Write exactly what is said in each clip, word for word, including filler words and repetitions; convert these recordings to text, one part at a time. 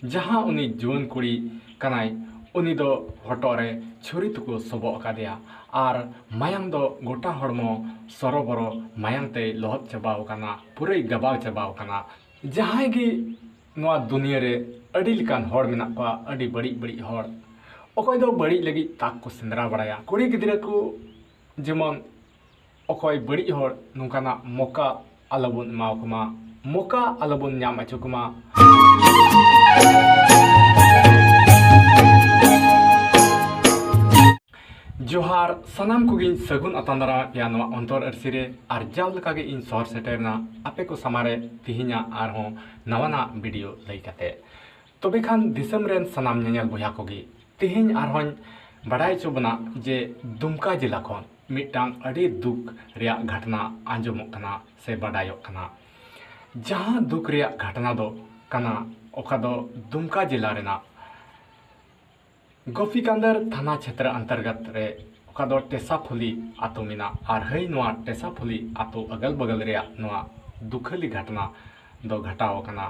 ᱡᱟᱦᱟᱸ ᱩᱱᱤ ᱡᱩᱣᱟᱹᱱ ᱠᱩᱲᱤ ᱠᱟᱱᱟᱭ, ᱩᱱᱤ ᱫᱚ ᱦᱚᱴᱚᱜ ᱨᱮ ᱪᱷᱩᱨᱤ ᱛᱮᱠᱚ ᱥᱚᱵᱚᱜ ᱟᱠᱟᱫᱮᱭᱟ ᱟᱨ ᱢᱟᱭᱟᱝ ᱫᱚ ᱜᱚᱴᱟ ᱦᱚᱲᱢᱚ ᱥᱚᱨᱚᱵᱚᱨᱚ ᱢᱟᱭᱟᱝ ᱛᱮᱭ ᱞᱚᱦᱚᱫ ᱪᱟᱵᱟᱣ ᱟᱠᱟᱱᱟ, ᱯᱩᱨᱟᱹᱭ ᱜᱟᱵᱟᱣ ᱪᱟᱵᱟᱣ ᱟᱠᱟᱱᱟ᱾ ᱡᱟᱦᱟᱸᱭ ᱜᱮ ᱱᱚᱣᱟ ᱫᱩᱱᱤᱭᱟᱹ ᱨᱮ ᱟᱹᱰᱤ ᱞᱮᱠᱟᱱ ᱦᱚᱲ ᱢᱮᱱᱟᱜ ᱠᱚᱣᱟ, ᱟᱹᱰᱤ ᱵᱟᱹᱲᱤᱡ ᱵᱟᱹᱲᱤᱡ ᱦᱚᱲ᱾ ᱚᱠᱚᱭ ᱫᱚ ᱵᱟᱹᱲᱤᱡ ᱞᱟᱹᱜᱤᱫ ᱛᱟᱠ ᱠᱚ ᱥᱮᱸᱫᱽᱨᱟ ᱵᱟᱲᱟᱭᱟ᱾ ᱠᱩᱲᱤ ᱜᱤᱫᱽᱨᱟᱹ ᱠᱚ ᱡᱮᱢᱚᱱ ᱚᱠᱚᱭ ᱵᱟᱹᱲᱤᱡ ᱦᱚᱲ ᱱᱚᱝᱠᱟᱱᱟᱜ ᱢᱚᱠᱟ ᱟᱞᱚᱵᱚᱱ ᱮᱢᱟᱣ ᱠᱚᱢᱟ, ᱢᱚᱠᱟ ᱟᱞᱚᱵᱚᱱ ᱧᱟᱢ ᱦᱚᱪᱚ ᱠᱚᱢᱟ᱾ ᱡᱚᱦᱟᱨ, ᱥᱟᱱᱟᱢ ᱠᱚᱜᱮᱧ ᱥᱟᱹᱜᱩᱱ ᱟᱛᱟᱝ ᱫᱟᱨᱟᱢᱮᱫ ᱯᱮᱭᱟ ᱱᱚᱣᱟ ᱚᱱᱛᱚᱨ ᱟᱹᱨᱥᱤ ᱨᱮ᱾ ᱟᱨ ᱡᱟᱣ ᱞᱮᱠᱟᱜᱮ ᱤᱧ ᱥᱚᱦᱚᱨ ᱥᱮᱴᱮᱨ ᱮᱱᱟ ᱟᱯᱮ ᱠᱚ ᱥᱟᱢᱟᱝ ᱨᱮ ᱛᱤᱦᱤᱧᱟᱜ ᱟᱨᱦᱚᱸ ᱱᱟᱣᱟᱱᱟᱜ ᱵᱷᱤᱰᱤᱭᱳ ᱞᱟᱹᱭ ᱠᱟᱛᱮ᱾ ᱛᱚᱵᱮ ᱠᱷᱟᱱ ᱫᱤᱥᱚᱢ ᱨᱮᱱ ᱥᱟᱱᱟᱢ ᱧᱮᱧᱮᱞ ᱵᱚᱭᱦᱟ ᱠᱚᱜᱮ, ᱛᱮᱦᱮᱧ ᱟᱨᱦᱚᱸᱧ ᱵᱟᱰᱟᱭ ᱦᱚᱪᱚ ᱵᱚᱱᱟ ᱡᱮ ᱫᱩᱢᱠᱟ ᱡᱮᱞᱟ ᱠᱷᱚᱱ ᱢᱤᱫᱴᱟᱝ ᱟᱹᱰᱤ ᱫᱩᱠ ᱨᱮᱭᱟᱜ ᱜᱷᱟᱴᱱᱟ ᱟᱸᱡᱚᱢᱚᱜ ᱠᱟᱱᱟ ᱥᱮ ᱵᱟᱰᱟᱭᱚᱜ ᱠᱟᱱᱟ᱾ ᱡᱟᱦᱟᱸ ᱫᱩᱠ ᱨᱮᱭᱟᱜ ᱜᱷᱟᱴᱱᱟ ᱫᱚ ᱠᱟᱱᱟ, ᱚᱠᱟ ᱫᱚ ᱫᱩᱢᱠᱟ ᱡᱮᱞᱟ ᱨᱮᱱᱟᱜ ᱜᱳᱯᱤᱠᱟᱱᱫᱚᱨ ᱛᱷᱟᱱᱟ ᱪᱷᱮᱛᱨᱚ ᱚᱱᱛᱚᱨᱜᱚᱛ ᱨᱮ, ᱚᱠᱟ ᱫᱚ ᱴᱮᱥᱟᱯᱷᱩᱞᱤ ᱟᱛᱳ ᱢᱮᱱᱟᱜ᱾ ᱟᱨ ᱦᱟᱹᱭ, ᱱᱚᱣᱟ ᱴᱮᱥᱟᱯᱷᱩᱞᱤ ᱟᱛᱳ ᱟᱜᱟᱞ ᱵᱟᱜᱟᱞ ᱨᱮᱭᱟᱜ ᱱᱚᱣᱟ ᱫᱩᱠᱷᱟᱹᱞᱤ ᱜᱷᱟᱴᱱᱟ ᱫᱚ ᱜᱷᱟᱴᱟᱣ ᱟᱠᱟᱱᱟ᱾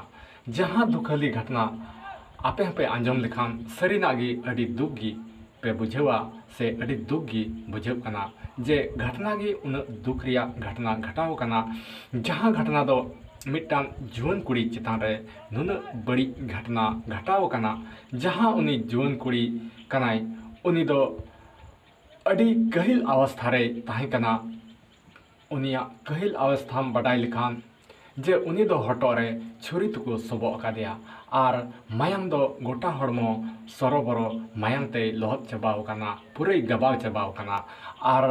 ᱡᱟᱦᱟᱸ ᱫᱩᱠᱷᱟᱹᱞᱤ ᱜᱷᱟᱴᱱᱟ ᱟᱯᱮ ᱦᱚᱸᱯᱮ ᱟᱸᱡᱚᱢ ᱞᱮᱠᱷᱟᱱ ᱥᱟᱹᱨᱤᱱᱟᱜ ᱜᱮ ᱟᱹᱰᱤ ᱫᱩᱠ ᱜᱮ ᱯᱮ ᱵᱩᱡᱷᱟᱹᱣᱟ ᱥᱮ ᱟᱹᱰᱤ ᱫᱩᱠ ᱜᱮ ᱵᱩᱡᱷᱟᱹᱜ ᱠᱟᱱᱟ ᱡᱮ ᱜᱷᱟᱴᱱᱟ ᱜᱮ ᱩᱱᱟᱹᱜ ᱫᱩᱠ ᱨᱮᱭᱟᱜ ᱜᱷᱟᱴᱱᱟ ᱜᱷᱟᱴᱟᱣ ᱟᱠᱟᱱᱟ, ᱡᱟᱦᱟᱸ ᱜᱷᱟᱴᱱᱟ ᱫᱚ ᱢᱤᱫᱴᱟᱝ ᱡᱩᱣᱟᱹᱱ ᱠᱩᱲᱤ ᱪᱮᱛᱟᱱ ᱨᱮ ᱱᱩᱱᱟᱹᱜ ᱵᱟᱹᱲᱤᱡ ᱜᱷᱟᱴᱱᱟ ᱜᱷᱟᱴᱟᱣ ᱟᱠᱟᱱᱟ᱾ ᱡᱟᱦᱟᱸ ᱩᱱᱤ ᱡᱩᱣᱟᱹᱱ ᱠᱩᱲᱤ ᱠᱟᱱᱟᱭ, ᱩᱱᱤ ᱫᱚ ᱟᱹᱰᱤ ᱠᱟᱹᱦᱤᱞ ᱚᱵᱚᱥᱛᱷᱟ ᱨᱮᱭ ᱛᱟᱦᱮᱸ ᱠᱟᱱᱟ᱾ ᱩᱱᱤᱭᱟᱜ ᱠᱟᱹᱦᱤᱞ ᱚᱵᱚᱥᱛᱷᱟᱢ ᱵᱟᱰᱟᱭ ᱞᱮᱠᱷᱟᱱ, ᱡᱮ ᱩᱱᱤ ᱫᱚ ᱦᱚᱴᱚᱜ ᱨᱮ ᱪᱷᱩᱨᱤ ᱛᱮᱠᱚ ᱥᱚᱵᱚᱜ ᱟᱠᱟᱫᱮᱭᱟ ᱟᱨ ᱢᱟᱭᱟᱝ ᱫᱚ ᱜᱚᱴᱟ ᱦᱚᱲᱢᱚ ᱥᱚᱨᱚᱵᱚᱨᱚ ᱢᱟᱭᱟᱝ ᱛᱮᱭ ᱞᱚᱦᱚᱫ ᱪᱟᱵᱟᱣ ᱟᱠᱟᱱᱟ, ᱯᱩᱨᱟᱹᱭ ᱜᱟᱵᱟᱣ ᱪᱟᱵᱟᱣ ᱟᱠᱟᱱᱟ᱾ ᱟᱨ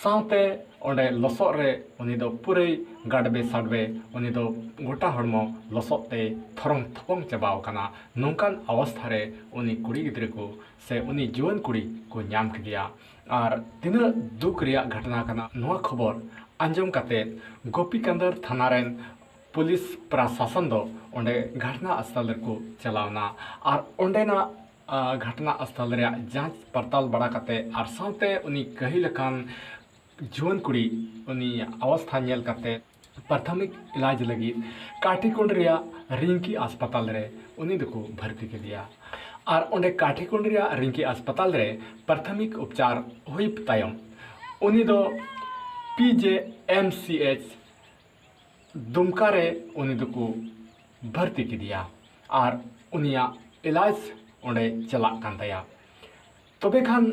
ᱥᱟᱶᱛᱮ ᱚᱸᱰᱮ ᱞᱚᱥᱚᱫ ᱨᱮ ᱩᱱᱤ ᱫᱚ ᱯᱩᱨᱟᱹᱭ ᱜᱟᱰᱵᱮ ᱥᱟᱰᱵᱮ, ᱩᱱᱤ ᱫᱚ ᱜᱚᱴᱟ ᱦᱚᱲᱢᱚ ᱞᱚᱥᱚᱫ ᱛᱮᱭ ᱛᱷᱚᱨᱚᱝ ᱛᱷᱚᱯᱚᱝ ᱪᱟᱵᱟᱣ ᱟᱠᱟᱱᱟ᱾ ᱱᱚᱝᱠᱟᱱ ᱚᱵᱚᱥᱛᱷᱟ ᱨᱮ ᱩᱱᱤ ᱠᱩᱲᱤ ᱜᱤᱫᱽᱨᱟᱹ ᱠᱚ ᱥᱮ ᱩᱱᱤ ᱡᱩᱣᱟᱹᱱ ᱠᱩᱲᱤ ᱠᱚ ᱧᱟᱢ ᱠᱮᱫᱮᱭᱟ᱾ ᱟᱨ ᱛᱤᱱᱟᱹᱜ ᱫᱩᱠ ᱨᱮᱭᱟᱜ ᱜᱷᱟᱴᱱᱟ ᱠᱟᱱᱟ, ᱱᱚᱣᱟ ᱠᱷᱚᱵᱚᱨ ᱟᱸᱡᱚᱢ ᱠᱟᱛᱮ ᱜᱳᱯᱤᱠᱟᱱᱫᱚᱨ ᱛᱷᱟᱱᱟ ᱨᱮᱱ ᱯᱩᱞᱤᱥ ᱯᱨᱚᱥᱟᱥᱚᱱ ᱫᱚ ᱚᱸᱰᱮ ᱜᱷᱟᱴᱱᱟ ᱥᱛᱷᱚᱞ ᱨᱮᱠᱚ ᱪᱟᱞᱟᱣ ᱮᱱᱟ᱾ ᱟᱨ ᱚᱸᱰᱮᱱᱟᱜ, ᱟ, ᱜᱷᱟᱴᱱᱟ ᱥᱛᱷᱚᱞ ᱨᱮᱭᱟᱜ ᱡᱟᱸᱪ ᱯᱟᱲᱛᱟᱞ ᱵᱟᱲᱟ ᱠᱟᱛᱮ ᱟᱨ ᱥᱟᱶᱛᱮ ᱩᱱᱤ ᱠᱟᱹᱦᱤᱞ ᱟᱠᱟᱱ ᱡᱩᱣᱟᱹᱱ ᱠᱩᱲᱤ, ᱩᱱᱤᱭᱟᱜ ᱚᱵᱚᱥᱛᱷᱟ ᱧᱮᱞ ᱠᱟᱛᱮ ᱯᱨᱟᱛᱷᱚᱢᱤᱠ ᱤᱞᱟᱡᱽ ᱞᱟᱹᱜᱤᱫ ᱠᱟᱴᱷᱤᱠᱩᱸᱰ ᱨᱮᱭᱟᱜ ᱨᱤᱝᱠᱤ ᱦᱟᱥᱯᱟᱛᱟᱞ ᱨᱮ ᱩᱱᱤ ᱫᱚᱠᱚ ᱵᱷᱚᱨᱛᱤ ᱠᱮᱫᱮᱭᱟ᱾ ᱟᱨ ᱚᱸᱰᱮ ᱠᱟᱴᱷᱤᱠᱩᱸᱰ ᱨᱮᱭᱟᱜ ᱨᱤᱝᱠᱤ ᱦᱟᱥᱯᱟᱛᱟᱞ ᱨᱮ ᱯᱨᱟᱛᱷᱚᱢᱤᱠ ᱩᱯᱪᱟᱨ ᱦᱩᱭ ᱛᱟᱭᱚᱢ ᱩᱱᱤ ᱫᱚ ᱯᱤ ᱡᱮ ᱮᱢ ᱥᱤ ᱮᱭᱤᱪ ᱫᱩᱢᱠᱟ ᱨᱮ ᱩᱱᱤ ᱫᱚᱠᱚ ᱵᱷᱚᱨᱛᱤ ᱠᱮᱫᱮᱭᱟ᱾ ᱟᱨ ᱩᱱᱤᱭᱟᱜ ᱤᱞᱟᱡᱽ ᱚᱸᱰᱮ ᱪᱟᱞᱟᱜ ᱠᱟᱱ ᱛᱟᱭᱟ᱾ ᱛᱚᱵᱮ ᱠᱷᱟᱱ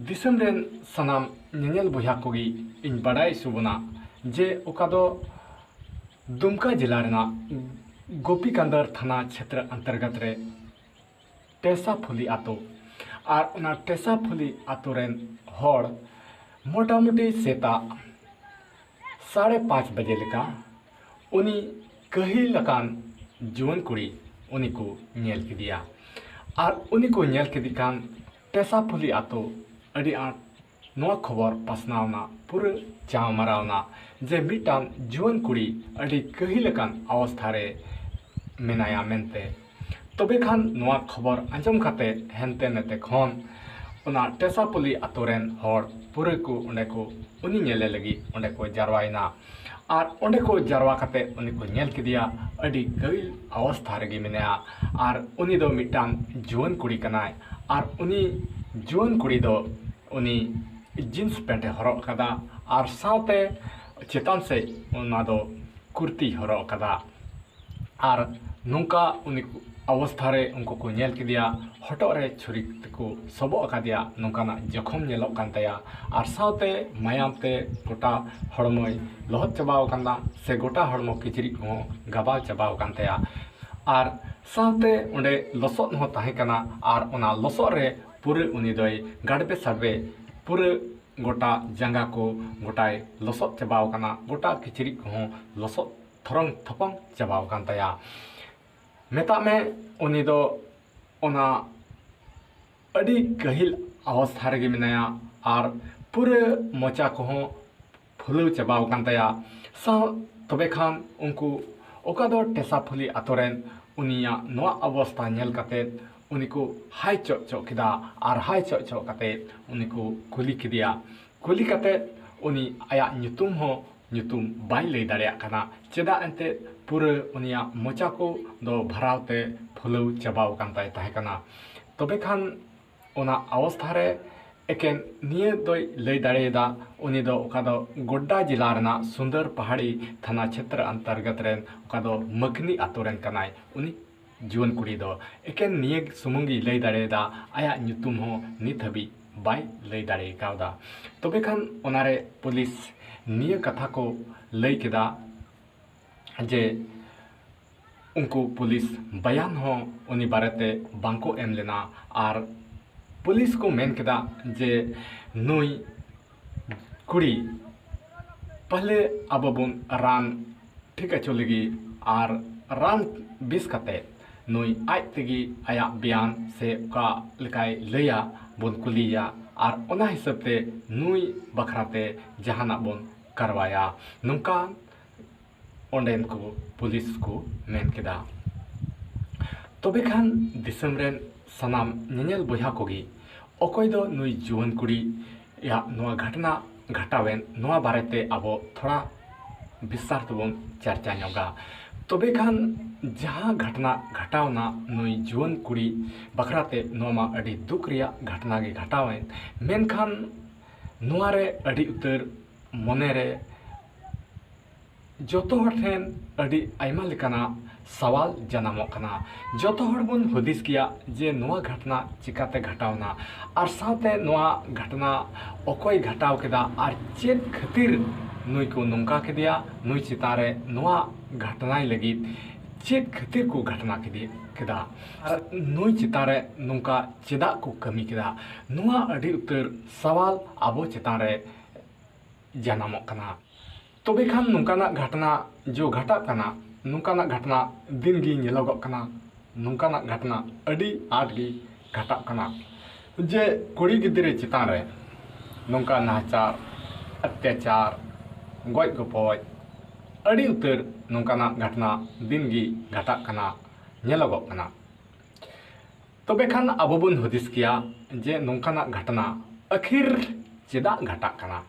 ᱫᱤᱥᱚᱢ ᱨᱮᱱ ᱥᱟᱱᱟᱢ ᱧᱮᱧᱮᱞ ᱵᱚᱭᱦᱟ ᱠᱚᱜᱮ ᱤᱧ ᱵᱟᱰᱟᱭ ᱦᱚᱪᱚ ᱵᱚᱱᱟ ᱡᱮ ᱚᱠᱟ ᱫᱚ ᱫᱩᱢᱠᱟ ᱡᱮᱞᱟ ᱨᱮᱱᱟᱜ ᱜᱳᱯᱤᱠᱟᱱᱫᱚᱨ ᱛᱷᱟᱱᱟ ᱪᱷᱮᱛᱨᱚ ᱚᱱᱛᱚᱨᱜᱚᱛ ᱨᱮ ᱴᱮᱥᱟᱯᱷᱩᱞᱤ ᱟᱛᱳ᱾ ᱟᱨ ᱚᱱᱟ ᱴᱮᱥᱟᱯᱷᱩᱞᱤ ᱟᱛᱳ ᱨᱮᱱ ᱦᱚᱲ ᱢᱚᱴᱟᱢᱩᱴᱤ ᱥᱮᱛᱟᱜ ᱥᱟᱲᱮ ᱯᱟᱸᱪ ᱵᱟᱡᱮ ᱞᱮᱠᱟ ᱩᱱᱤ ᱠᱟᱹᱦᱤᱞ ᱟᱠᱟᱱ ᱡᱩᱣᱟᱹᱱ ᱠᱩᱲᱤ ᱩᱱᱤ ᱠᱚ ᱧᱮᱞ ᱠᱮᱫᱮᱭᱟ᱾ ᱟᱨ ᱩᱱᱤ ᱠᱚ ᱧᱮᱞ ᱠᱮᱫᱮ ᱠᱷᱟᱱ ᱴᱮᱥᱟᱯᱷᱩᱞᱤ ᱟᱛᱳ ᱟᱹᱰᱤ ᱟᱸᱴ ᱱᱚᱣᱟ ᱠᱷᱚᱵᱚᱨ ᱯᱟᱥᱱᱟᱣ ᱮᱱᱟ, ᱯᱩᱨᱟᱹ ᱪᱟᱣᱢᱟᱨᱟᱣ ᱮᱱᱟ ᱡᱮ ᱢᱤᱫᱴᱟᱝ ᱡᱩᱣᱟᱹᱱ ᱠᱩᱲᱤ ᱟᱹᱰᱤ ᱠᱟᱹᱦᱤᱞ ᱟᱠᱟᱱ ᱚᱵᱚᱥᱛᱷᱟ ᱨᱮ ᱢᱮᱱᱟᱭᱟ ᱢᱮᱱᱛᱮ᱾ ᱛᱚᱵᱮ ᱠᱷᱟᱱ ᱱᱚᱣᱟ ᱠᱷᱚᱵᱚᱨ ᱟᱸᱡᱚᱢ ᱠᱟᱛᱮ ᱦᱮᱱᱛᱮ ᱱᱮᱛᱮ ᱠᱷᱚᱱ ᱚᱱᱟ ᱴᱮᱥᱟᱯᱩᱞᱤ ᱟᱛᱳ ᱨᱮᱱ ᱦᱚᱲ ᱯᱩᱨᱟᱹ ᱠᱚ ᱚᱸᱰᱮ ᱠᱚ ᱩᱱᱤ ᱧᱮᱞᱮ ᱞᱟᱹᱜᱤᱫ ᱚᱸᱰᱮ ᱠᱚ ᱡᱟᱨᱣᱟᱭᱮᱱᱟ᱾ ᱟᱨ ᱚᱸᱰᱮ ᱠᱚ ᱡᱟᱨᱣᱟ ᱠᱟᱛᱮ ᱩᱱᱤ ᱠᱚ ᱧᱮᱞ ᱠᱮᱫᱮᱭᱟ, ᱟᱹᱰᱤ ᱠᱟᱹᱦᱤᱞ ᱚᱵᱚᱥᱛᱷᱟ ᱨᱮᱜᱮ ᱢᱮᱱᱟᱭᱟ᱾ ᱟᱨ ᱩᱱᱤ ᱫᱚ ᱢᱤᱫᱴᱟᱝ ᱡᱩᱣᱟᱹᱱ ᱠᱩᱲᱤ ᱠᱟᱱᱟᱭ᱾ ᱟᱨ ᱩᱱᱤ ᱡᱩᱣᱟᱹᱱ ᱠᱩᱲᱤ ᱫᱚ ᱩᱱᱤ ᱡᱤᱱᱥ ᱯᱮᱱᱴ ᱮ ᱦᱚᱨᱚᱜ ᱟᱠᱟᱫᱟ ᱟᱨ ᱥᱟᱶᱛᱮ ᱪᱮᱛᱟᱱ ᱥᱮᱫ ᱚᱱᱟ ᱫᱚ ᱠᱩᱨᱛᱤᱭ ᱦᱚᱨᱚᱜ ᱟᱠᱟᱫᱟ᱾ ᱟᱨ ᱱᱚᱝᱠᱟ ᱩᱱᱤ ᱚᱵᱚᱥᱛᱷᱟ ᱨᱮ ᱩᱱᱠᱩ ᱠᱚ ᱧᱮᱞ ᱠᱮᱫᱮᱭᱟ, ᱦᱚᱴᱚᱜ ᱨᱮ ᱪᱷᱩᱨᱤ ᱛᱮᱠᱚ ᱥᱚᱵᱚᱜ ᱟᱠᱟᱫᱮᱭᱟ, ᱱᱚᱝᱠᱟᱱᱟᱜ ᱡᱚᱠᱷᱚᱢ ᱧᱮᱞᱚᱜ ᱠᱟᱱ ᱛᱟᱭᱟ᱾ ᱟᱨ ᱥᱟᱶᱛᱮ ᱢᱟᱭᱟᱢ ᱛᱮ ᱜᱚᱴᱟ ᱦᱚᱲᱢᱚᱭ ᱞᱚᱦᱚᱫ ᱪᱟᱵᱟᱣ ᱟᱠᱟᱱᱟ, ᱥᱮ ᱜᱚᱴᱟ ᱦᱚᱲᱢᱚ ᱠᱤᱪᱨᱤᱡ ᱠᱚᱦᱚᱸ ᱜᱟᱵᱟᱣ ᱪᱟᱵᱟᱣ ᱟᱠᱟᱱ ᱛᱟᱭᱟ᱾ ᱟᱨ ᱥᱟᱶᱛᱮ ᱚᱸᱰᱮ ᱞᱚᱥᱚᱫ ᱦᱚᱸ ᱛᱟᱦᱮᱸ ᱠᱟᱱᱟ, ᱟᱨ ᱚᱱᱟ ᱞᱚᱥᱚᱫ ᱨᱮ ᱯᱩᱨᱟᱹ ᱩᱱᱤ ᱫᱚᱭ ᱜᱟᱰᱵᱮ ᱥᱟᱰᱵᱮ, ᱯᱩᱨᱟᱹ ᱜᱚᱴᱟ ᱡᱟᱸᱜᱟ ᱠᱚ ᱜᱚᱴᱟᱭ ᱞᱚᱥᱚᱫ ᱪᱟᱵᱟᱣ ᱟᱠᱟᱱᱟ, ᱜᱚᱴᱟ ᱠᱤᱪᱨᱤᱡ ᱠᱚᱦᱚᱸ ᱞᱚᱥᱚᱫ ᱛᱷᱚᱨᱚᱝ ᱛᱷᱚᱯᱚᱝ ᱪᱟᱵᱟᱣ ᱟᱠᱟᱱ ᱛᱟᱭᱟ᱾ ᱢᱮᱛᱟᱜ ᱢᱮ, ᱩᱱᱤ ᱫᱚ ᱚᱱᱟ ᱟᱹᱰᱤ ᱠᱟᱹᱦᱤᱞ ᱚᱵᱚᱥᱛᱷᱟ ᱨᱮᱜᱮ ᱢᱮᱱᱟᱭᱟ ᱟᱨ ᱯᱩᱨᱟᱹ ᱢᱚᱪᱟ ᱠᱚᱦᱚᱸ ᱯᱷᱩᱞᱟᱹᱣ ᱪᱟᱵᱟᱣ ᱟᱠᱟᱱ ᱛᱟᱭᱟ᱾ ᱥᱟᱶ ᱛᱚᱵᱮ ᱠᱷᱟᱱ ᱩᱱᱠᱩ ᱚᱠᱟ ᱫᱚ ᱴᱮᱥᱟᱯᱷᱩᱞᱤ ᱟᱛᱳ ᱨᱮᱱ ᱩᱱᱤᱭᱟᱜ ᱱᱚᱣᱟ ᱚᱵᱚᱥᱛᱷᱟ ᱧᱮᱞ ᱠᱟᱛᱮ ᱩᱱᱤ ᱠᱚ ᱦᱟᱭ ᱪᱚᱜ ᱪᱚᱜ ᱠᱮᱫᱟ᱾ ᱟᱨ ᱦᱟᱭ ᱪᱚᱜ ᱪᱚᱜ ᱠᱟᱛᱮ ᱩᱱᱤ ᱠᱚ ᱠᱩᱞᱤ ᱠᱮᱫᱮᱭᱟ᱾ ᱠᱩᱞᱤ ᱠᱟᱛᱮ ᱩᱱᱤ ᱟᱭᱟᱜ ᱧᱩᱛᱩᱢ ᱦᱚᱸ ᱧᱩᱛᱩᱢ ᱵᱟᱭ ᱞᱟᱹᱭ ᱫᱟᱲᱮᱭᱟᱜ ᱠᱟᱱᱟ᱾ ᱪᱮᱫᱟᱜ ᱮᱱᱛᱮᱫ ᱯᱩᱨᱟᱹ ᱩᱱᱤᱭᱟᱜ ᱢᱚᱪᱟ ᱠᱚ ᱫᱚ ᱵᱷᱟᱨᱟᱣ ᱛᱮ ᱯᱷᱩᱞᱟᱹᱣ ᱪᱟᱵᱟᱣ ᱟᱠᱟᱱ ᱛᱟᱭ ᱛᱟᱦᱮᱸ ᱠᱟᱱᱟ᱾ ᱛᱚᱵᱮ ᱠᱷᱟᱱ ᱚᱱᱟ ᱚᱵᱚᱥᱛᱷᱟ ᱨᱮ ᱮᱠᱮᱱ ᱱᱤᱭᱟᱹ ᱫᱚᱭ ᱞᱟᱹᱭ ᱫᱟᱲᱮᱭᱟᱫᱟ, ᱩᱱᱤ ᱫᱚ ᱚᱠᱟ ᱫᱚ ᱜᱳᱰᱰᱟ ᱡᱮᱞᱟ ᱨᱮᱱᱟᱜ ᱥᱩᱱᱫᱚᱨ ᱯᱟᱦᱟᱲᱤ ᱛᱷᱟᱱᱟ ᱪᱷᱮᱛᱨᱚ ᱚᱱᱛᱚᱨᱜᱚᱛ ᱨᱮᱱ ᱚᱠᱟ ᱫᱚ ᱢᱟᱹᱠᱱᱤ ᱟᱛᱳ ᱨᱮᱱ ᱠᱟᱱᱟᱭ᱾ ᱩᱱᱤ ᱡᱩᱣᱟᱹᱱ ᱠᱩᱲᱤ ᱫᱚ ᱮᱠᱮᱱ ᱱᱤᱭᱟᱹ ᱥᱩᱢᱩᱝ ᱜᱮᱭ ᱞᱟᱹᱭ ᱫᱟᱲᱮᱭᱟᱫᱟ, ᱟᱭᱟᱜ ᱧᱩᱛᱩᱢ ᱦᱚᱸ ᱱᱤᱛ ᱦᱟᱹᱵᱤᱡ ᱵᱟᱭ ᱞᱟᱹᱭ ᱫᱟᱲᱮ ᱠᱟᱣᱫᱟ᱾ ᱛᱚᱵᱮ ᱠᱷᱟᱱ ᱚᱱᱟᱨᱮ ᱯᱩᱞᱤᱥ ᱱᱤᱭᱟᱹ ᱠᱟᱛᱷᱟ ᱠᱚ ᱞᱟᱹᱭ ᱠᱮᱫᱟ ᱡᱮ ᱩᱱᱠᱩ ᱯᱩᱞᱤᱥ ᱵᱟᱭᱟᱱ ᱦᱚᱸ ᱩᱱᱤ ᱵᱟᱨᱮᱛᱮ ᱵᱟᱝᱠᱚ ᱮᱢ ᱞᱮᱱᱟ᱾ ᱟᱨ ᱯᱩᱞᱤᱥ ᱠᱚ ᱢᱮᱱ ᱠᱮᱫᱟ ᱡᱮ ᱱᱩᱭ ᱠᱩᱲᱤ ᱯᱟᱦᱞᱮ ᱟᱵᱚ ᱵᱚᱱ ᱨᱟᱱ ᱴᱷᱤᱠ ᱦᱚᱪᱚ ᱞᱟᱹᱜᱤᱫ, ᱟᱨ ᱨᱟᱱ ᱵᱮᱥ ᱠᱟᱛᱮ ᱱᱩᱭ ᱟᱡ ᱛᱮᱜᱮ ᱟᱭᱟᱜ ᱵᱮᱭᱟᱱ ᱥᱮ ᱚᱠᱟ ᱞᱮᱠᱟᱭ ᱞᱟᱹᱭᱟ ᱵᱚᱱ ᱠᱩᱞᱤᱭᱮᱭᱟ, ᱟᱨ ᱚᱱᱟ ᱦᱤᱥᱟᱹᱵ ᱛᱮ ᱱᱩᱭ ᱵᱟᱠᱷᱨᱟ ᱛᱮ ᱡᱟᱦᱟᱱᱟᱜ ᱵᱚᱱ ᱠᱟᱨᱣᱟᱭᱟ, ᱱᱚᱝᱠᱟ ᱚᱸᱰᱮᱱ ᱠᱚ ᱯᱩᱞᱤᱥ ᱠᱚ ᱢᱮᱱ ᱠᱮᱫᱟ᱾ ᱛᱚᱵᱮ ᱠᱷᱟᱱ ᱫᱤᱥᱚᱢ ᱨᱮᱱ ᱥᱟᱱᱟᱢ ᱧᱮᱧᱮᱞ ᱵᱚᱭᱦᱟ ᱠᱚᱜᱮ ᱚᱠᱚᱭ ᱫᱚ ᱱᱩᱭ ᱡᱩᱣᱟᱹᱱ ᱠᱩᱲᱤᱭᱟᱜ ᱱᱚᱣᱟ ᱜᱷᱚᱴᱚᱱᱟ ᱜᱷᱟᱴᱟᱣᱮᱱ, ᱱᱚᱣᱟ ᱵᱟᱨᱮᱛᱮ ᱟᱵᱚ ᱛᱷᱚᱲᱟ ᱵᱤᱥᱛᱟᱨ ᱛᱮᱵᱚᱱ ᱪᱟᱨᱪᱟ ᱧᱚᱜᱟ᱾ ᱛᱚᱵᱮ ᱠᱷᱟᱱ ᱡᱟᱦᱟᱸ ᱜᱷᱚᱴᱚᱱᱟ ᱜᱷᱟᱴᱟᱣᱱᱟ ᱱᱩᱭ ᱡᱩᱣᱟᱹᱱ ᱠᱩᱲᱤ ᱵᱟᱠᱷᱨᱟᱛᱮ, ᱱᱚᱣᱟ ᱢᱟ ᱟᱹᱰᱤ ᱫᱩᱠ ᱨᱮᱭᱟᱜ ᱜᱷᱚᱴᱚᱱᱟ ᱜᱮ ᱜᱷᱟᱴᱟᱣᱮᱱ, ᱢᱮᱱᱠᱷᱟᱱ ᱱᱚᱣᱟ ᱨᱮ ᱟᱹᱰᱤ ᱩᱛᱟᱹᱨ ᱢᱚᱱᱮ ᱨᱮ ᱡᱚᱛᱚ ᱦᱚᱲ ᱴᱷᱮᱱ ᱟᱹᱰᱤ ᱟᱭᱢᱟ ᱞᱮᱠᱟᱱᱟᱜ ᱥᱟᱣᱟᱞ ᱡᱟᱱᱟᱢᱚᱜ ᱠᱟᱱᱟ᱾ ᱡᱚᱛᱚ ᱦᱚᱲ ᱵᱚᱱ ᱦᱩᱫᱤᱥ ᱜᱮᱭᱟ ᱡᱮ ᱱᱚᱣᱟ ᱜᱷᱚᱴᱚᱱᱟ ᱪᱤᱠᱟᱛᱮ ᱜᱷᱚᱴᱟᱣᱱᱟ, ᱟᱨ ᱥᱟᱶᱛᱮ ᱱᱚᱣᱟ ᱜᱷᱚᱴᱚᱱᱟ ᱚᱠᱚᱭ ᱜᱷᱚᱴᱟᱣ ᱠᱮᱫᱟ, ᱟᱨ ᱪᱮᱫ ᱠᱷᱟᱹᱛᱤᱨ ᱱᱩᱭ ᱠᱚ ᱱᱚᱝᱠᱟ ᱠᱮᱫᱮᱭᱟ, ᱱᱩᱭ ᱪᱮᱛᱟᱱ ᱨᱮ ᱱᱚᱣᱟ ᱜᱷᱚᱴᱚᱱᱟᱭ ᱞᱟᱹᱜᱤᱫ ᱪᱮᱫ ᱠᱷᱟᱹᱛᱤᱨ ᱠᱚ ᱜᱷᱚᱴᱚᱱᱟ ᱠᱮᱫᱮ-, ᱠᱮᱫᱟ, ᱟᱨ ᱱᱩᱭ ᱪᱮᱛᱟᱱ ᱨᱮ ᱱᱚᱝᱠᱟ ᱪᱮᱫᱟᱜ ᱠᱚ ᱠᱟᱹᱢᱤ ᱠᱮᱫᱟ, ᱱᱚᱣᱟ ᱟᱹᱰᱤ ᱩᱛᱟᱹᱨ ᱥᱟᱣᱟᱞ ᱟᱵᱚ ᱪᱮᱛᱟᱱ ᱨᱮ ᱡᱟᱱᱟᱢᱚᱜ ᱠᱟᱱᱟ᱾ ᱛᱚᱵᱮ ᱠᱷᱟᱱ ᱱᱚᱝᱠᱟᱱᱟᱜ ᱜᱷᱚᱴᱚᱱᱟ ᱡᱚ ᱜᱷᱟᱴᱟᱜ ᱠᱟᱱᱟ, ᱱᱚᱝᱠᱟᱱᱟᱜ ᱜᱷᱚᱴᱚᱱᱟ ᱫᱤᱱ ᱜᱮ ᱧᱮᱞᱚᱜᱚᱜ ᱠᱟᱱᱟ, ᱱᱚᱝᱠᱟᱱᱟᱜ ᱜᱷᱚᱴᱚᱱᱟ ᱟᱹᱰᱤ ᱟᱸᱴ ᱜᱮ ᱜᱷᱟᱴᱟᱜ ᱠᱟᱱᱟ᱾ ᱡᱮ ᱠᱩᱲᱤ ᱜᱤᱫᱽᱨᱟᱹ ᱪᱮᱛᱟᱱ ᱨᱮ ᱱᱚᱝᱠᱟ ᱱᱟᱦᱟᱪᱟᱨ, ᱚᱛᱛᱟᱪᱟᱨ, ᱜᱚᱡ ᱜᱚᱯᱚᱡ, ᱟᱹᱰᱤ ᱩᱛᱟᱹᱨ ᱱᱚᱝᱠᱟᱱᱟᱜ ᱜᱷᱚᱴᱚᱱᱟ ᱫᱤᱱ ᱜᱮ ᱜᱷᱟᱴᱟᱜ ᱠᱟᱱᱟ, ᱧᱮᱞᱚᱜᱚᱜ ᱠᱟᱱᱟ᱾ ᱛᱚᱵᱮ ᱠᱷᱟᱱ ᱟᱵᱚ ᱵᱚᱱ ᱦᱩᱫᱤᱥ ᱠᱮᱭᱟ ᱡᱮ ᱱᱚᱝᱠᱟᱱᱟᱜ ᱜᱷᱚᱴᱚᱱᱟ ᱟᱹᱠᱷᱤᱨ ᱪᱮᱫᱟᱜ ᱜᱷᱟᱴᱟᱜ ᱠᱟᱱᱟ?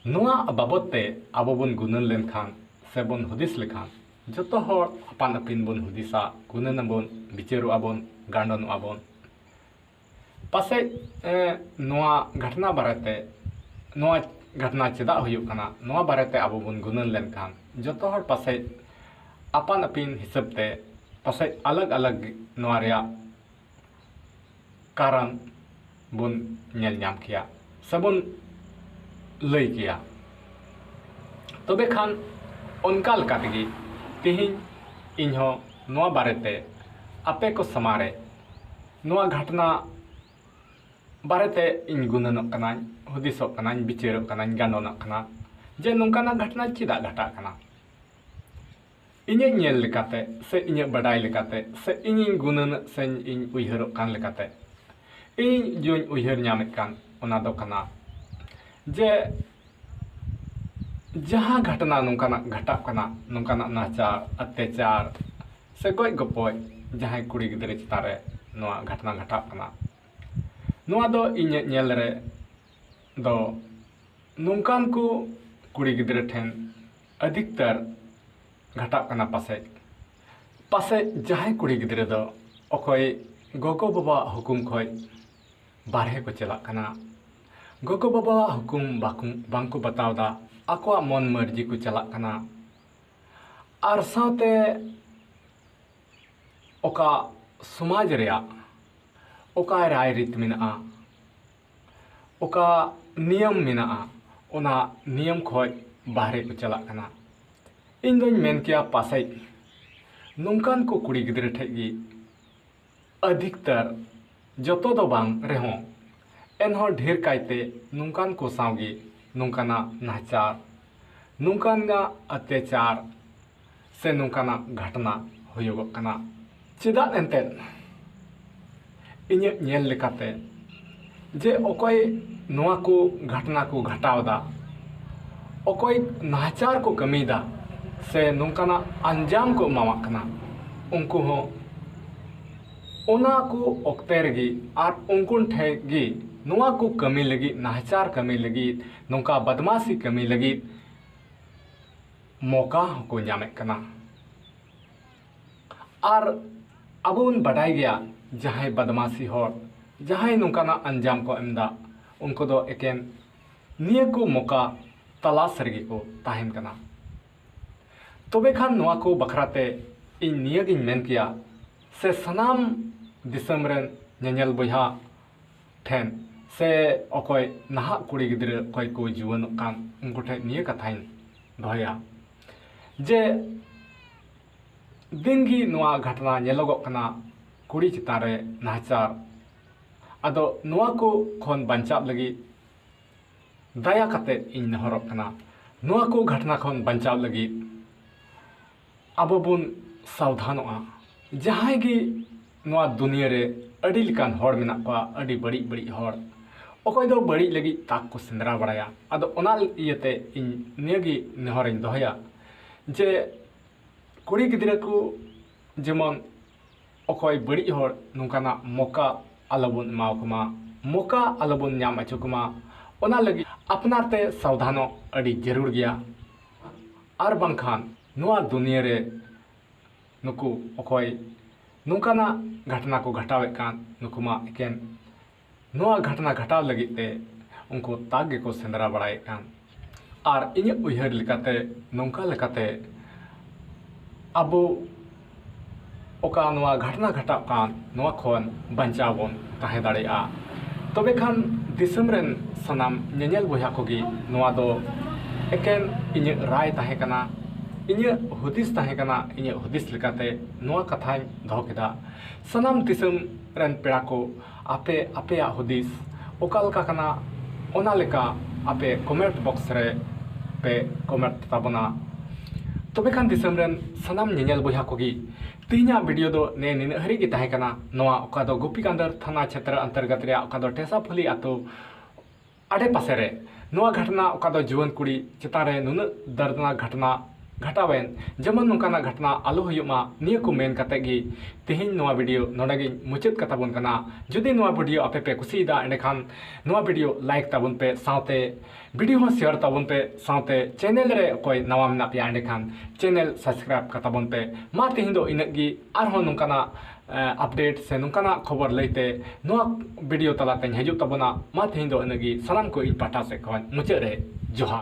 ᱱᱚᱣᱟ ᱵᱟᱵᱚᱛ ᱛᱮ ᱟᱵᱚ ᱵᱚᱱ ᱜᱩᱱᱟᱹᱱ ᱞᱮᱱᱠᱷᱟᱱ ᱥᱮ ᱵᱚᱱ ᱦᱩᱫᱤᱥ ᱞᱮᱠᱷᱟᱱ, ᱡᱚᱛᱚ ᱦᱚᱲ ᱟᱯᱟᱱ ᱟᱹᱯᱤᱱ ᱵᱚᱱ ᱦᱩᱫᱤᱥᱟ, ᱜᱩᱱᱟᱹᱱ ᱟᱵᱚᱱ, ᱵᱤᱪᱟᱹᱨᱚᱜᱼᱟ ᱵᱚᱱ, ᱜᱟᱱᱰᱚᱱᱚᱜᱼᱟ ᱵᱚᱱ᱾ ᱯᱟᱥᱮᱡ ᱮ, ᱱᱚᱣᱟ ᱜᱷᱚᱴᱚᱱᱟ ᱵᱟᱨᱮᱛᱮ, ᱱᱚᱣᱟ ᱜᱷᱚᱴᱚᱱᱟ ᱪᱮᱫᱟᱜ ᱦᱩᱭᱩᱜ ᱠᱟᱱᱟ, ᱱᱚᱣᱟ ᱵᱟᱨᱮᱛᱮ ᱟᱵᱚ ᱵᱚᱱ ᱜᱩᱱᱟᱹᱱ ᱞᱮᱱᱠᱷᱟᱱ, ᱡᱚᱛᱚ ᱦᱚᱲ ᱯᱟᱥᱮᱡ ᱟᱯᱟᱱ ᱟᱹᱯᱤᱱ ᱦᱤᱥᱟᱹᱵ ᱛᱮ ᱯᱟᱥᱮᱡ ᱟᱞᱟᱜᱽ ᱟᱞᱟᱜᱽ ᱱᱚᱣᱟ ᱨᱮᱭᱟᱜ ᱠᱟᱨᱚᱱ ᱵᱚᱱ ᱧᱮᱞ ᱧᱟᱢ ᱠᱮᱭᱟ ᱥᱮᱵᱚᱱ ᱞᱟᱹᱭ ᱠᱮᱭᱟ᱾ ᱛᱚᱵᱮ ᱠᱷᱟᱱ ᱚᱱᱠᱟ ᱞᱮᱠᱟ ᱛᱮᱜᱮ ᱛᱮᱦᱮᱧ ᱤᱧᱦᱚᱸ ᱱᱚᱣᱟ ᱵᱟᱨᱮᱛᱮ ᱟᱯᱮ ᱠᱚ ᱥᱟᱢᱟᱝ ᱨᱮ ᱱᱚᱣᱟ ᱜᱷᱚᱴᱚᱱᱟ ᱵᱟᱨᱮᱛᱮ ᱤᱧ ᱜᱩᱱᱟᱹᱱᱚᱜ ᱠᱟᱱᱟᱧ, ᱦᱩᱫᱤᱥᱚᱜ ᱠᱟᱱᱟᱧ, ᱵᱤᱪᱟᱹᱨᱚᱜ ᱠᱟᱱᱟᱧ, ᱜᱟᱱᱰᱚᱱᱚᱜ ᱠᱟᱱᱟ ᱡᱮ ᱱᱚᱝᱠᱟᱱᱟᱜ ᱜᱷᱚᱴᱚᱱᱟ ᱪᱮᱫᱟᱜ ᱜᱷᱚᱴᱟᱜ ᱠᱟᱱᱟ᱾ ᱤᱧᱟᱹᱜ ᱧᱮᱞ ᱞᱮᱠᱟᱛᱮ ᱥᱮ ᱤᱧᱟᱹᱜ ᱵᱟᱰᱟᱭ ᱞᱮᱠᱟᱛᱮ ᱥᱮ ᱤᱧᱤᱧ ᱜᱩᱱᱟᱹᱱᱚᱜ ᱥᱮ ᱤᱧ ᱩᱭᱦᱟᱹᱨᱚᱜ ᱠᱟᱱ ᱞᱮᱠᱟᱛᱮ, ᱤᱧ ᱡᱚᱧ ᱩᱭᱦᱟᱹᱨ ᱧᱟᱢᱮᱫ ᱠᱟᱱ ᱚᱱᱟ ᱫᱚ ᱠᱟᱱᱟ ᱡᱮ ᱡᱟᱦᱟᱸ ᱜᱷᱚᱴᱚᱱᱟ ᱱᱚᱝᱠᱟᱱᱟᱜ ᱜᱷᱚᱴᱟᱜ ᱠᱟᱱᱟ, ᱱᱚᱝᱠᱟᱱᱟᱜ ᱱᱟᱦᱟᱪᱟᱨ, ᱚᱛᱛᱟᱪᱟᱨ ᱥᱮ ᱜᱚᱡ ᱜᱚᱯᱚᱡ ᱡᱟᱦᱟᱸᱭ ᱠᱩᱲᱤ ᱜᱤᱫᱽᱨᱟᱹ ᱪᱮᱛᱟᱱ ᱨᱮ ᱱᱚᱣᱟ ᱜᱷᱚᱴᱚᱱᱟ ᱜᱷᱚᱴᱟᱜ ᱠᱟᱱᱟ, ᱱᱚᱣᱟ ᱫᱚ ᱤᱧᱟᱹᱜ ᱧᱮᱞ ᱨᱮ ᱫᱚ ᱱᱚᱝᱠᱟᱱ ᱠᱚ ᱠᱩᱲᱤ ᱜᱤᱫᱽᱨᱟᱹ ᱴᱷᱮᱱ ᱟᱹᱫᱷᱤᱠᱛᱟᱨ ᱜᱷᱟᱴᱟᱜ ᱠᱟᱱᱟ ᱯᱟᱥᱮᱡ᱾ ᱯᱟᱥᱮᱡ ᱡᱟᱦᱟᱸᱭ ᱠᱩᱲᱤ ᱜᱤᱫᱽᱨᱟᱹ ᱫᱚ ᱚᱠᱚᱭ ᱜᱚᱜᱚ-ᱵᱟᱵᱟᱣᱟᱜ ᱦᱩᱠᱩᱢ ᱠᱷᱚᱱ ᱵᱟᱨᱦᱮ ᱠᱚ ᱪᱟᱞᱟᱜ ᱠᱟᱱᱟ, ᱜᱚᱜᱚ-ᱵᱟᱵᱟᱣᱟᱜ ᱦᱩᱠᱩᱢ ᱵᱟᱠᱚ, ᱵᱟᱝᱠᱚ ᱵᱟᱛᱟᱣ ᱮᱫᱟ, ᱟᱠᱚᱣᱟᱜ ᱢᱚᱱ ᱢᱟᱹᱨᱡᱤ ᱠᱚ ᱪᱟᱞᱟᱜ ᱠᱟᱱᱟ᱾ ᱟᱨ ᱥᱟᱶᱛᱮ ᱚᱠᱟ ᱥᱚᱢᱟᱡᱽ ᱨᱮᱭᱟᱜ ᱚᱠᱟ ᱨᱟᱭᱨᱤᱛ ᱢᱮᱱᱟᱜᱼᱟ, ᱚᱠᱟ ᱱᱤᱭᱚᱢ ᱢᱮᱱᱟᱜᱼᱟ, ᱚᱱᱟ ᱱᱤᱭᱚᱢ ᱠᱷᱚᱱ ᱵᱟᱦᱨᱮ ᱠᱚ ᱪᱟᱞᱟᱜ ᱠᱟᱱᱟ᱾ ᱤᱧ ᱫᱚᱧ ᱢᱮᱱ ᱠᱮᱭᱟ ᱯᱟᱥᱮᱡ ᱱᱚᱝᱠᱟᱱ ᱠᱚ ᱠᱩᱲᱤ ᱜᱤᱫᱽᱨᱟᱹ ᱴᱷᱮᱱ ᱜᱮ ᱟᱹᱫᱷᱤᱠᱛᱟᱨ, ᱡᱚᱛᱚ ᱫᱚ ᱵᱟᱝ ᱨᱮᱦᱚᱸ, ᱮᱱᱦᱚᱸ ᱰᱷᱮᱨ ᱠᱟᱭᱛᱮ ᱱᱚᱝᱠᱟᱱ ᱠᱚ ᱥᱟᱶ ᱜᱮ ᱱᱚᱝᱠᱟᱱᱟᱜ ᱱᱟᱦᱟᱪᱟᱨ, ᱱᱚᱝᱠᱟᱱᱟᱜ ᱚᱛᱛᱟᱪᱟᱨ ᱥᱮ ᱱᱚᱝᱠᱟᱱᱟᱜ ᱜᱷᱚᱴᱚᱱᱟ ᱦᱩᱭᱩᱜᱚᱜ ᱠᱟᱱᱟ᱾ ᱪᱮᱫᱟᱜ ᱮᱱᱛᱮᱫ? ᱤᱧᱟᱹᱜ ᱧᱮᱞ ᱞᱮᱠᱟᱛᱮ ᱡᱮ ᱚᱠᱚᱭ ᱱᱚᱣᱟ ᱠᱚ ᱜᱷᱚᱴᱚᱱᱟ ᱠᱚ ᱜᱷᱚᱴᱟᱣ ᱮᱫᱟ, ᱚᱠᱚᱭ ᱱᱟᱦᱟᱪᱟᱨ ᱠᱚ ᱠᱟᱹᱢᱤᱭᱮᱫᱟ ᱥᱮ ᱱᱚᱝᱠᱟᱱᱟᱜ ᱟᱧᱡᱟᱢ ᱠᱚ ᱮᱢᱟᱣᱟᱜ ᱠᱟᱱᱟ, ᱩᱱᱠᱩ ᱦᱚᱸ ᱚᱱᱟ ᱠᱚ ᱚᱠᱛᱮ ᱨᱮᱜᱮ ᱟᱨ ᱩᱱᱠᱩ ᱴᱷᱮᱱ ᱜᱮ ᱱᱚᱣᱟ ᱠᱚ ᱠᱟᱹᱢᱤ ᱞᱟᱹᱜᱤᱫ, ᱱᱟᱦᱟᱪᱟᱨ ᱠᱟᱹᱢᱤ ᱞᱟᱹᱜᱤᱫ, ᱱᱚᱝᱠᱟ ᱵᱟᱫᱢᱟᱥᱤ ᱠᱟᱹᱢᱤ ᱞᱟᱹᱜᱤᱫ ᱢᱚᱠᱟ ᱦᱚᱸᱠᱚ ᱧᱟᱢᱮᱫ ᱠᱟᱱᱟ᱾ ᱟᱨ ᱟᱵᱚ ᱵᱚᱱ ᱵᱟᱰᱟᱭ ᱜᱮᱭᱟ, ᱡᱟᱦᱟᱸᱭ ᱵᱟᱫᱢᱟᱥᱤ ᱦᱚᱲ, ᱡᱟᱦᱟᱸᱭ ᱱᱚᱝᱠᱟᱱᱟᱜ ᱟᱧᱡᱟᱢ ᱠᱚ ᱮᱢ ᱮᱫᱟ, ᱩᱱᱠᱩ ᱫᱚ ᱮᱠᱮᱱ ᱱᱤᱭᱟᱹ ᱠᱚ ᱢᱚᱠᱟ ᱛᱟᱞᱟᱥ ᱨᱮᱜᱮ ᱠᱚ ᱛᱟᱦᱮᱱ ᱠᱟᱱᱟ᱾ ᱛᱚᱵᱮ ᱠᱷᱟᱱ ᱱᱚᱣᱟ ᱠᱚ ᱵᱟᱠᱷᱨᱟ ᱛᱮ ᱤᱧ ᱱᱤᱭᱟᱹ ᱜᱤᱧ ᱢᱮᱱ ᱠᱮᱭᱟ, ᱥᱮ ᱥᱟᱱᱟᱢ ᱫᱤᱥᱚᱢ ᱨᱮᱱ ᱧᱮᱧᱮᱞ ᱵᱚᱭᱦᱟ ᱴᱷᱮᱱ, ᱥᱮ ᱚᱠᱚᱭ ᱱᱟᱦᱟᱜ ᱠᱩᱲᱤ ᱜᱤᱫᱽᱨᱟᱹ ᱚᱠᱚᱭ ᱠᱚ ᱡᱩᱣᱟᱹᱱᱚᱜ ᱠᱟᱱ, ᱩᱱᱠᱩ ᱴᱷᱮᱱ ᱱᱤᱭᱟᱹ ᱠᱟᱛᱷᱟᱧ ᱫᱚᱦᱚᱭᱟ ᱡᱮ ᱫᱤᱱ ᱜᱮ ᱱᱚᱣᱟ ᱜᱷᱚᱴᱚᱱᱟ ᱧᱮᱞᱚᱜᱚᱜ ᱠᱟᱱᱟ, ᱠᱩᱲᱤ ᱪᱮᱛᱟᱱ ᱨᱮ ᱱᱟᱦᱟᱪᱟᱨ᱾ ᱟᱫᱚ ᱱᱚᱣᱟ ᱠᱚ ᱠᱷᱚᱱ ᱵᱟᱧᱪᱟᱣ ᱞᱟᱹᱜᱤᱫ ᱫᱟᱭᱟ ᱠᱟᱛᱮ ᱤᱧ ᱱᱮᱦᱚᱨᱚᱜ ᱠᱟᱱᱟ, ᱱᱚᱣᱟ ᱠᱚ ᱜᱷᱚᱴᱚᱱᱟ ᱠᱷᱚᱱ ᱵᱟᱧᱪᱟᱣ ᱞᱟᱹᱜᱤᱫ ᱟᱵᱚ ᱵᱚᱱ ᱥᱟᱵᱫᱷᱟᱱᱚᱜᱼᱟ᱾ ᱡᱟᱦᱟᱸᱭ ᱜᱮ ᱱᱚᱣᱟ ᱫᱩᱱᱤᱭᱟᱹ ᱨᱮ ᱟᱹᱰᱤ ᱞᱮᱠᱟᱱ ᱦᱚᱲ ᱢᱮᱱᱟᱜ ᱠᱚᱣᱟ, ᱟᱹᱰᱤ ᱵᱟᱹᱲᱤᱡ ᱵᱟᱹᱲᱤᱡ ᱦᱚᱲ, ᱚᱠᱚᱭ ᱫᱚ ᱵᱟᱹᱲᱤᱡ ᱞᱟᱹᱜᱤᱫ ᱛᱟᱠ ᱠᱚ ᱥᱮᱸᱫᱽᱨᱟ ᱵᱟᱲᱟᱭᱟ᱾ ᱟᱫᱚ ᱚᱱᱟ ᱤᱭᱟᱹᱛᱮ ᱤᱧ ᱱᱤᱭᱟᱹᱜᱮ ᱱᱮᱦᱚᱨᱤᱧ ᱫᱚᱦᱚᱭᱟ ᱡᱮ ᱠᱩᱲᱤ ᱜᱤᱫᱽᱨᱟᱹ ᱠᱚ ᱡᱮᱢᱚᱱ ᱚᱠᱚᱭ ᱵᱟᱹᱲᱤᱡ ᱦᱚᱲ ᱱᱚᱝᱠᱟᱱᱟᱜ ᱢᱚᱠᱟ ᱟᱞᱚᱵᱚᱱ ᱮᱢᱟᱣ ᱠᱚᱢᱟ, ᱢᱚᱠᱟ ᱟᱞᱚᱵᱚᱱ ᱧᱟᱢ ᱦᱚᱪᱚ ᱠᱚᱢᱟ, ᱚᱱᱟ ᱞᱟᱹᱜᱤᱫ ᱟᱯᱱᱟᱨ ᱛᱮ ᱥᱟᱵᱫᱷᱟᱱᱚᱜ ᱟᱹᱰᱤ ᱡᱟᱹᱨᱩᱲ ᱜᱮᱭᱟ᱾ ᱟᱨ ᱵᱟᱝᱠᱷᱟᱱ ᱱᱚᱣᱟ ᱫᱩᱱᱤᱭᱟᱹ ᱨᱮ ᱱᱩᱠᱩ ᱚᱠᱚᱭ ᱱᱚᱝᱠᱟᱱᱟᱜ ᱜᱷᱚᱴᱚᱱᱟ ᱠᱚ ᱜᱷᱚᱴᱟᱣᱮᱫ ᱠᱟᱱ, ᱱᱩᱠᱩ ᱢᱟ ᱮᱠᱮᱱ ᱱᱚᱣᱟ ᱜᱷᱚᱴᱚᱱᱟ ᱜᱷᱚᱴᱟᱣ ᱞᱟᱹᱜᱤᱫ ᱛᱮ ᱩᱱᱠᱩ ᱛᱟᱠ ᱜᱮᱠᱚ ᱥᱮᱸᱫᱽᱨᱟ ᱵᱟᱲᱟᱭᱮᱫ ᱠᱟᱱ᱾ ᱟᱨ ᱤᱧᱟᱹᱜ ᱩᱭᱦᱟᱹᱨ ᱞᱮᱠᱟᱛᱮ, ᱱᱚᱝᱠᱟ ᱞᱮᱠᱟᱛᱮ ᱟᱵᱚ ᱚᱠᱟ ᱱᱚᱣᱟ ᱜᱷᱚᱴᱚᱱᱟ ᱜᱷᱚᱴᱟᱜ ᱠᱟᱱ, ᱱᱚᱣᱟ ᱠᱷᱚᱱ ᱵᱟᱧᱪᱟᱣ ᱵᱚᱱ ᱛᱟᱦᱮᱸ ᱫᱟᱲᱮᱭᱟᱜᱼᱟ᱾ ᱛᱚᱵᱮ ᱠᱷᱟᱱ ᱫᱤᱥᱚᱢ ᱨᱮᱱ ᱥᱟᱱᱟᱢ ᱧᱮᱧᱮᱞ ᱵᱚᱭᱦᱟ ᱠᱚᱜᱮ ᱱᱚᱣᱟ ᱫᱚ ᱮᱠᱮᱱ ᱤᱧᱟᱹᱜ ᱨᱟᱭ ᱛᱟᱦᱮᱸ ᱠᱟᱱᱟ, ᱤᱧᱟᱹᱜ ᱦᱩᱫᱤᱥ ᱛᱟᱦᱮᱸ ᱠᱟᱱᱟ, ᱤᱧᱟᱹᱜ ᱦᱩᱫᱤᱥ ᱞᱮᱠᱟᱛᱮ ᱱᱚᱣᱟ ᱠᱟᱛᱷᱟᱧ ᱫᱚᱦᱚ ᱠᱮᱫᱟ᱾ ᱥᱟᱱᱟᱢ ᱫᱤᱥᱚᱢ ᱨᱮᱱ ᱯᱮᱲᱟ ᱠᱚ, ᱟᱯᱮ ᱟᱯᱮᱭᱟᱜ ᱦᱩᱫᱤᱥ ᱚᱠᱟ ᱞᱮᱠᱟ ᱠᱟᱱᱟ, ᱚᱱᱟ ᱞᱮᱠᱟ ᱟᱯᱮ comment box ᱨᱮ ᱯᱮ comment ᱛᱟᱵᱚᱱᱟ᱾ ᱛᱚᱵᱮ ᱠᱷᱟᱱ ᱫᱤᱥᱚᱢ ᱨᱮᱱ ᱥᱟᱱᱟᱢ ᱧᱮᱧᱮᱞ ᱵᱚᱭᱦᱟ ᱠᱚᱜᱮ, ᱛᱮᱦᱮᱧᱟᱜ video ᱫᱚ ᱱᱮ ᱱᱤᱱᱟᱹᱜ ᱦᱟᱹᱨᱤᱡ ᱜᱮ ᱛᱟᱦᱮᱸ ᱠᱟᱱᱟ᱾ ᱱᱚᱣᱟ ᱚᱠᱟ ᱫᱚ ᱜᱳᱯᱤᱠᱟᱱᱫᱚᱨ ᱛᱷᱟᱱᱟ ᱪᱷᱮᱛᱨᱚ ᱚᱱᱛᱚᱨᱜᱚᱛ ᱨᱮᱭᱟᱜ ᱚᱠᱟ ᱫᱚ ᱴᱮᱥᱟᱯᱷᱩᱞᱤ ᱟᱛᱳ ᱟᱰᱮ ᱯᱟᱥᱮ ᱨᱮ ᱱᱚᱣᱟ ᱜᱷᱚᱴᱚᱱᱟ, ᱚᱠᱟ ᱫᱚ ᱡᱩᱣᱟᱹᱱ ᱠᱩᱲᱤ ᱪᱮᱛᱟᱱ ᱨᱮ ᱱᱩᱱᱟᱹᱜ ᱫᱟᱨᱫᱽᱱᱟᱠ ᱜᱷᱚᱴᱚᱱᱟ ᱜᱷᱟᱴᱟᱣᱮᱱ, ᱡᱮᱢᱚᱱ ᱱᱚᱝᱠᱟᱱᱟᱜ ᱜᱷᱚᱴᱚᱱᱟ ᱟᱞᱚ ᱦᱩᱭᱩᱜ ᱢᱟ, ᱱᱤᱭᱟᱹ ᱠᱚ ᱢᱮᱱ ᱠᱟᱛᱮ ᱜᱮ ᱛᱮᱦᱮᱧ ᱱᱚᱣᱟ ᱵᱷᱤᱰᱤᱭᱳ ᱱᱚᱰᱮ ᱜᱤᱧ ᱢᱩᱪᱟᱹᱫ ᱠᱟᱛᱟ ᱵᱚᱱ ᱠᱟᱱᱟ᱾ ᱡᱩᱫᱤ ᱱᱚᱣᱟ ᱵᱷᱤᱰᱤᱭᱳ ᱟᱯᱮ ᱯᱮ ᱠᱩᱥᱤᱭᱮᱫᱟ, ᱮᱸᱰᱮᱠᱷᱟᱱ ᱱᱚᱣᱟ ᱵᱷᱤᱰᱤᱭᱳ ᱞᱟᱭᱤᱠ ᱛᱟᱵᱚᱱ ᱯᱮ, ᱥᱟᱶᱛᱮ ᱵᱷᱤᱰᱤᱭᱳ ᱦᱚᱸ ᱥᱮᱭᱟᱨ ᱛᱟᱵᱚᱱ ᱯᱮ, ᱥᱟᱶᱛᱮ ᱪᱮᱱᱮᱞ ᱨᱮ ᱚᱠᱚᱭ ᱱᱟᱣᱟ ᱢᱮᱱᱟᱜ ᱯᱮᱭᱟ, ᱮᱸᱰᱮᱠᱷᱟᱱ ᱪᱮᱱᱮᱞ ᱥᱟᱵᱥᱠᱨᱟᱭᱤᱵ ᱠᱟᱛᱟ ᱵᱚᱱ ᱯᱮ᱾ ᱢᱟ ᱛᱮᱦᱮᱧ ᱫᱚ ᱤᱱᱟᱹᱜ ᱜᱮ, ᱟᱨᱦᱚᱸ ᱱᱚᱝᱠᱟᱱᱟᱜ ᱟᱯᱰᱮᱴ ᱥᱮ ᱱᱚᱝᱠᱟᱱᱟᱜ ᱠᱷᱚᱵᱚᱨ ᱞᱟᱹᱭᱛᱮ ᱱᱚᱣᱟ ᱵᱷᱤᱰᱤᱭᱳ ᱛᱟᱞᱟᱛᱮᱧ ᱦᱤᱡᱩᱜ ᱛᱟᱵᱚᱱᱟ᱾ ᱢᱟ ᱛᱮᱦᱮᱧ ᱫᱚ ᱤᱱᱟᱹᱜ ᱜᱮ, ᱥᱟᱱᱟᱢ ᱠᱚ ᱤᱧ ᱯᱟᱦᱴᱟ ᱥᱮᱫ ᱠᱷᱚᱱ ᱢᱩᱪᱟᱹᱫ ᱨᱮ ᱡᱚᱦᱟᱨ᱾